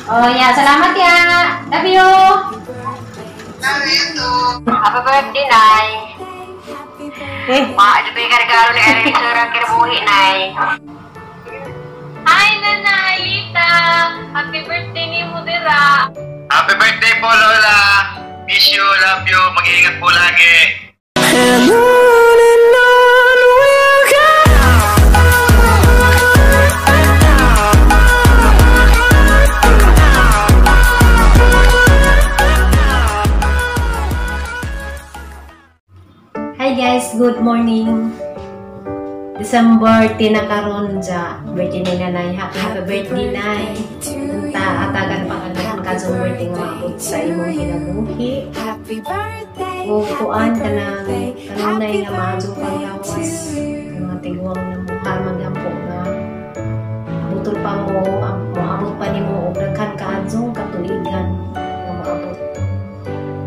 Oh yeah, salamat ya. Love you. Love you too. Happy birthday, Nay. Eh, Maano ba yung regalo ni Erin sa kinabuhi, Nay? Hi, Nanay Lita! Happy birthday ni mo dira! Happy birthday po, Lola! Miss you, love you, mag-iingat po lagi. And on we'll go. Hi guys, good morning. December 10 na karon ja. Birthday ni Nanay. Happy happy birthday, Nay. Unta atagan pa ka kadtong birthday nga maabot sa imong kinabuhi. O kuan ka ng kanunay nga maadjong panglawas. Ang mga tiguang na mukha maghampo nga abuton pa mo, moabot pa nimo og daghan kaadjong katuigan nga maabot.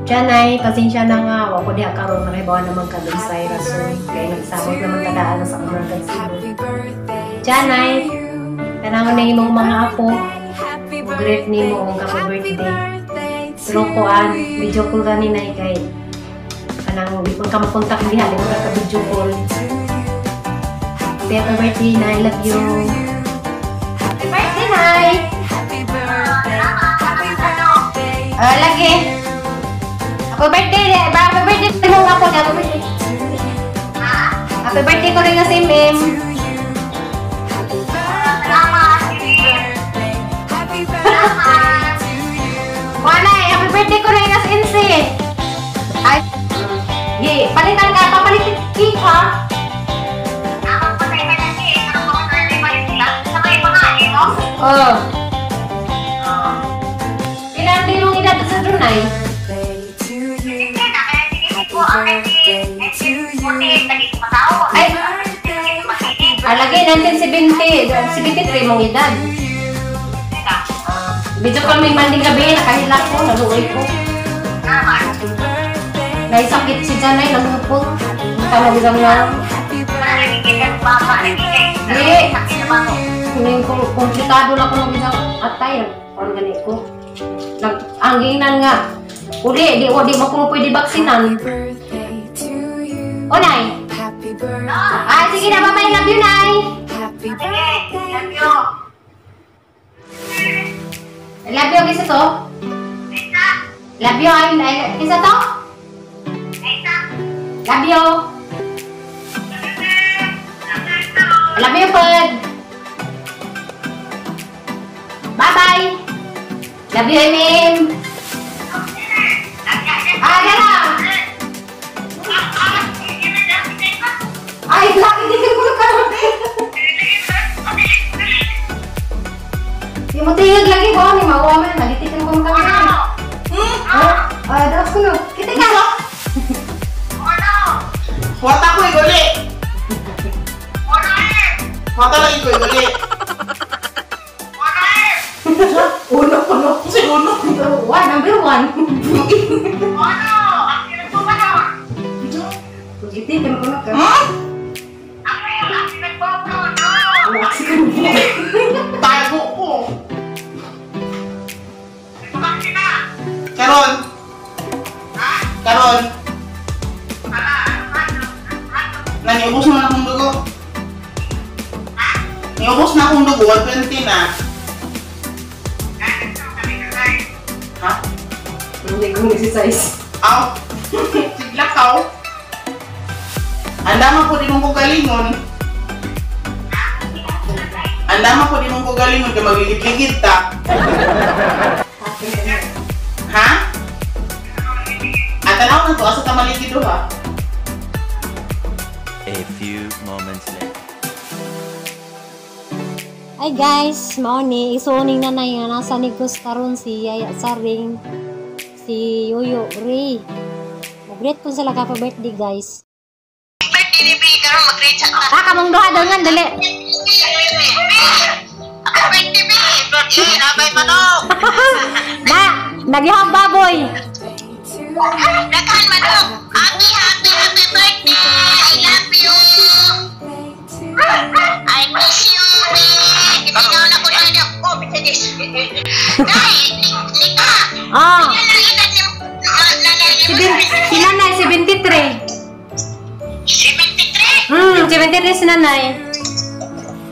Tiyan ay, pasensya na nga, wa ko diha karon nakahibaw naman ka dun sa rason. Kaya nagsabot naman kadaan sa akong Cebu. Tiyan ay, tanawon na imong mga apo, greet nimo og happy birthday. Pero kuan, video call gani nay kay kanang di pa ka makontak diha, di mo ka video call. Happy happy birthday, Nay, love you. Happy birthday, Nay! Lagi. Happy birthday, happy birthday mo nga po, happy birthday. Happy birthday ko rin nga si Mim. Wala eh, happy birthday ko rin nga si Insi. Ay, gi, palitan ka, papalit cake ha. Oh. Ilan din mong edad sa Brunei? Ay, alagay 1970, 73 mong edad. Medyo kami manding gabi, nakahilak ko, naluoy ko. Naisakit si Janay, nangupot. Tawag isang lang. Di, yung komplikado lang ko ng isang atay. Parang ganit ko. Ang ginan nga, uli, di mo ko pwede vaksinan. O, Nay? Ah, sige na, bye-bye. Love you, Nay. Love you. Love you, kisa to? Love you, ay, kisa to? Love you. Love you, Pud. Bye-bye. Love you, Emim. Ah, dala. Ay, lagi din ko karon. Yung mo tingog lagi ko ni mauwa man nagitikan ko kami. Ah, daos ko no. Kita ka. Wata ko iguli. Wata lang ko iguli. Uno uno. Kasi uno. One, number one. Gitikan ko na ka. Tago ko. Karon. Karon. Naniubos na akong dugo. Niubos na akong dugo, 120 na. Ha? Hindi ko exercise. Aw. Siglakaw. Andama po din mong galingon. Andama po din mong galingon kay magligid-ligid ta. Ha? At tanaw na to, asa ta maligid do ha? A few moments later. Hi guys, mao ni isuoning nanay nga nasa Negros karon si Yaya Saring, si Yoyo Ray. Mag-greet ko sila ka birthday guys. Birthday ni Bea karon mag-greet sa ka. Ah, kamong duha daw nga dali. Happy birthday, Bea. Birthday, nabay manok. Na, nagyahang baboy. Daghan manok. Happy, happy, happy birthday. I love you. I miss you, Bea. Ipinaw na ko na. Oh, bisa this. Nay, 73 si nanay.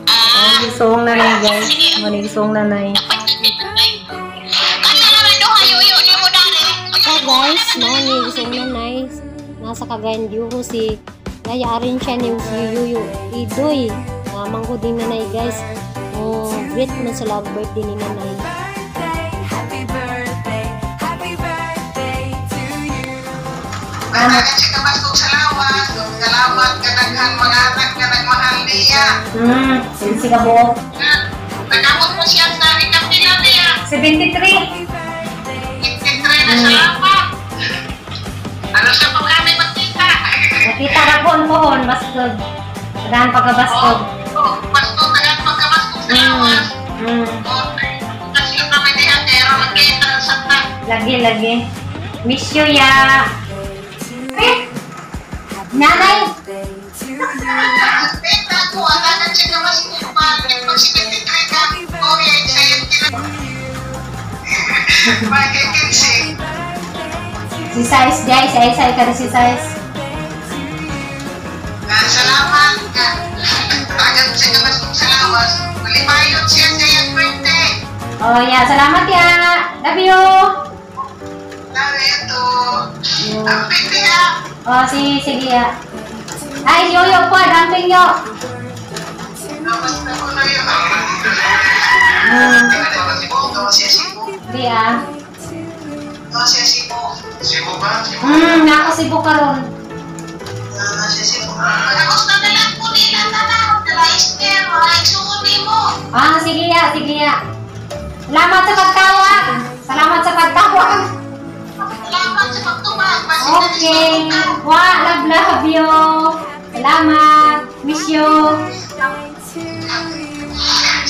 Ah, Isuong nanay, guys. Manisuong nanay. Kaya naman duha yuyo ni mo dare. So guys, mao ni isong nanay. Nasa Cagayan de Oro si Yaya arin siya ni Yuyuyo Idoy. Mangko din nanay, guys. Oh, great man sila og birthday ni nanay. Happy birthday, happy birthday to you. Nanagan siya kabaskog sa lawas. Salamat kadaghan mga anak nga nagmahal niya. Sinsi ka buok. Nagamot mo siya sa ikapila niya. 73. 53 na, salamat. Ano siya pa kami magkita? Nakita ka po pohon, bastog. Daan pagkabaskog. Oh, basto tagan pagkabaskog sa lawas. Oh, kasi kami diha kaya ra magkita sa ta. Lagi, lagi. Miss you, ya. Eh, Nanay! Tita ko, atagan siya kabaskog pa. Pag 73 ka, okay, excited ka na. Bakit kinsi? Si size, guys. Ay, size ka na si size. Ah, salamat. Tagan siya kabaskog sa lawas. Malipayon siya sa iyang birthday. Oh, yeah. Salamat, ya. Love you. Love you too. Ang piti ah. Oh, sige, sige, ya. Ay, yoyo po. Damping yo. Kamusta ko na yun? Siya Cebu. Di, ah. Siya Cebu. Cebu ba? Cebu. Nako Cebu karon. Ah, siya Cebu. Kamusta na lang po nila tanan? Dala ister, mga igsuon nimo. Ah, sige, ya. Sige, ya. Salamat sa pagtawag. Salamat sa pagtawag. Salamat sa pagtubag. Basin na Okay. Wa, love, love you. Salamat. Miss you.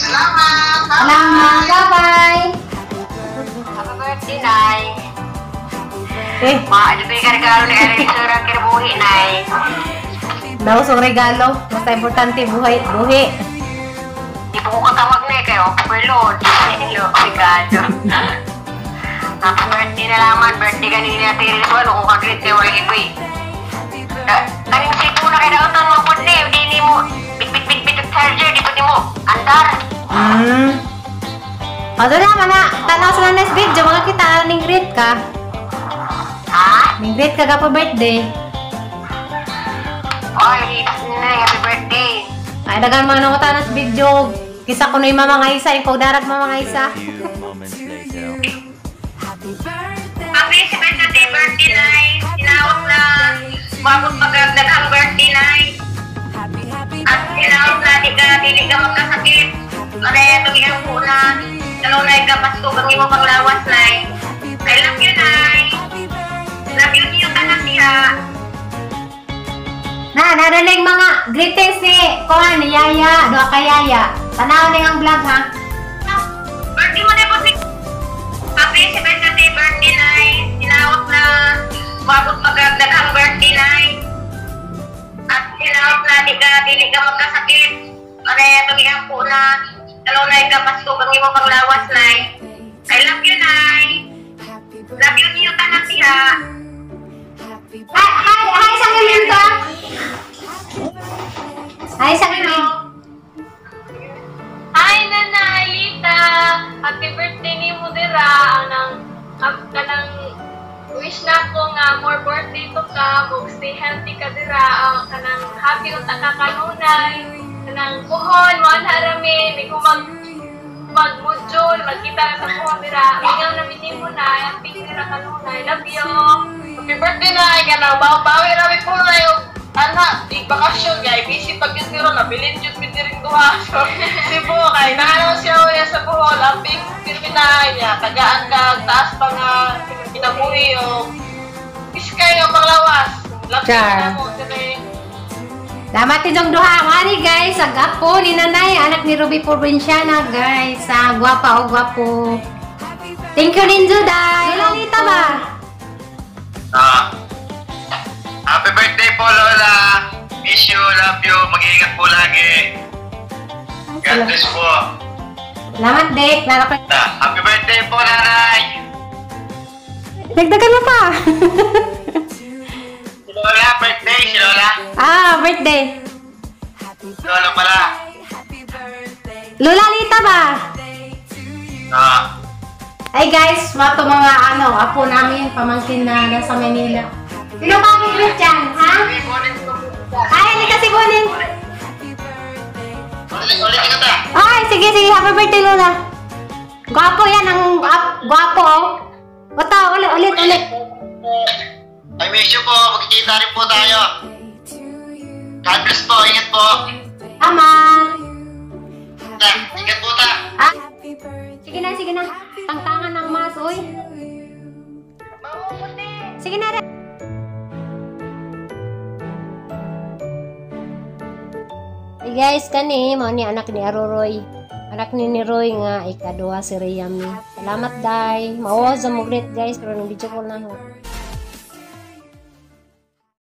Salamat. Bye. Salamat. Bye-bye. Happy birthday, Nay. Eh, Maadyo ko yung regalo ni Erin sa kinabuhi, Nay. Daw sa regalo. Basta importante, buhay, buhi. Di po ko katawag na eh, kayo. Overload. Hello, regalo. Happy birthday na laman. Birthday kanina natin rin. Ano kung kagrit kayo, wala iba eh. Kaning sipo na kayo nautan mo po ni. Hindi ni mo. Bit, bit, bit, bit, charger. Di po ni mo. Andar. O, doon na, mana. Tanaw sa next video. Mga kita, ning greet ka. Ha? Ning greet ka ka po birthday. Oh, Nay, happy birthday. Ay, dagan mga nangutanas video. Kisa ko na yung mama nga isa, ikaw darag mama nga isa. A few moments later. Happy birthday. Happy 73 birthday, Nay. Tinawag na mabot pagdagdagang birthday, Nay. Happy, happy At tinawag na di ka, dili ka magkasakit. Malaya itong iyang puna. Lalo na ikapaskog ang imong panglawas, Nay. I love you, Nay. Love you niyo tanan diha. Na, narinig mga greetings ni Kuan, ni Yaya, doa ka Yaya. Tanaw ning ang vlog ha. Birthday mo na po si Happy 73 birthday, Nay. Tinawag na mabot pagdagdagang birthday, Nay. At tinawag na di ka, dili ka magkasakit. Malaya itong iyang puna. Lalo na ikapaskog ang imong panglawas, Nay. I love you, Nay. Love you niyo tanan diha. Happy Hi, hi, hi sa ngayon ka. Hi sa ngayon. Hi, Nanay Lita! Happy birthday ni mo dira. Ang kanang wish na ko nga more birthday to ka, mug stay healthy ka dira. Ang kanang happy unta ka kanunay. Kanang puhon, mo rami, di ko mag mag-module, magkita na sa puhon dira. Mingaw na nimo na, happy dira kanunay. Love you. Happy birthday na ay kana bawi rami po na yung ana di bakasyon kay busy pag yun pero nabilin jud mi diring duha. So Cebu kay naano siya uya sa Bohol amping pirminahay niya tagaan ka taas pa nga kinabuhi o iskay nga panglawas. Love you Char. na mo dire. Salamat inyong duha. Mari guys, ang apo ni Nanay, anak ni Ruby Provinciana guys. Sa gwapa o gwapo. Thank you Ninjo Day. Lalita ba? Ah. Happy birthday po, Lola. Miss you, love you. Mag-iingat po lagi. God bless po. Salamat Dek. Lalo ka. Ah, happy birthday po, nanay. Dagdagan mo pa. Si Lola, birthday, si Lola. Ah, birthday. Lola pala. Lola Lita ba? Ah, Ay guys, mato mga ano, apo namin, pamangkin na nasa Manila. Sino pa ang greet dyan, ha? Ay, hindi kasi kunin. Ulit, ulit ka ta. Ay, sige, sige, happy birthday, Lola. Gwapo yan, ang gwapo, oh. Bata, ulit, ulit, ulit. I miss you po. Magkikita rin po tayo. God bless po. Ingat po. Tama. Ta, ingat po ta. Ah, sige na, sige na. Tangtangan ng mas, oy. Sige na, re. Hey guys, kani mao ni anak ni Aroroy. Anak ni Roy nga ikaduha si Rayami. Salamat, day. Mao sa mo greet guys, pero nang video call na ho.